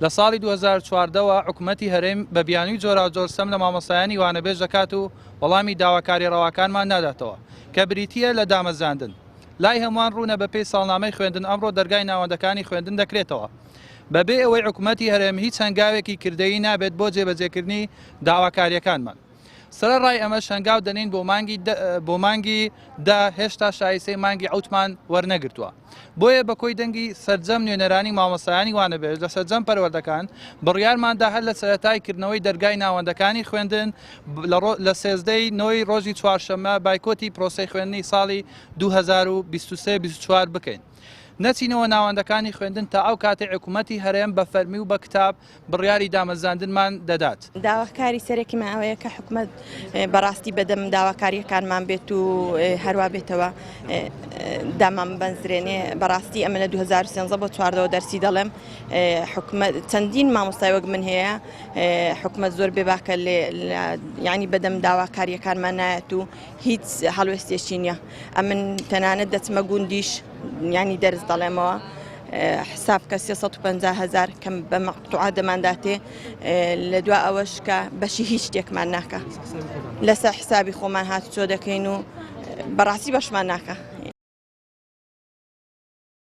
لە ساڵی 2014 وە حکومەتی هەرێم بە بیانووی جۆراوجۆر ستەم لە مامۆستایانی وانەبێژ دەکات و وەڵامی داواکاری ڕەواکانمان ناداتەوە کە بریتییە لە دامەزراندن. لای هەمووان ڕوونە بەپێی ساڵنامەی خوێندن ئەمڕۆ دەرگای ناوەندەکانی خوێندن دەکرێتەوە بەبێ ئەوەی حکومەتی هەرێم هیچ هەنگاوێکی کردەیی نابێت بۆ جێبەجێکردنی داواکارییەکانمان. سەرەڕای ئەمەش هەنگاو دەنێین بۆ مانگی بۆ مانگی دە هێشتا شایستەی مانگی عوتمان وەرنەگرتووە. بۆیە بە کۆی دەنگی سەرجەم نوێنەرانی مامۆستایانی وانەبێژ لە سەرجەم پەروەردەکان بڕیارماندا هەر لە سەرەتای کردنەوەی دەرگای ناوەندەکانی خوێندن لە سێزدەی نۆی ڕۆژی چوارشەممە بایکۆتی پرۆسەی خوێندنی ساڵی 2023 24 بکەین. نەچینەوە ناوەندەکانی خوێندن تا ئەو کاتەی حکومەتی هەرێم بە فەرمی و بە کتاب بڕیاری دامەزراندنمان دەدات. داواکاری سەرەکیمان ئەوەیە کە حکومەت بەڕاستی بەدەم داواکاریەکانمان بێت و هەروا بێتەوە دامان بەنزرێنێ بەڕاستی ئەمە لە 2013 بۆ چواردەوە دەرسی دەڵێم حکومەت چەندین مامۆستای وەک من هەیە حکومەت زۆر بێباکە لێ ینی بەدەم داواکاریەکانمان نایەت و هیچ هەڵوێستێکی نییە ئەمن تەنانەت دەچمە گوندیش ینی دەرس دەڵێمەوە حساب کە 350 هزار کەم بە مەقتوعە دەمانداتێ لە دوا ئەوەش کە بەشی هیچ شتێکمان ناکە لەسەر حسابی خۆمان هاتوچۆ دەکەین و بەڕاستی بەشمان ناکە.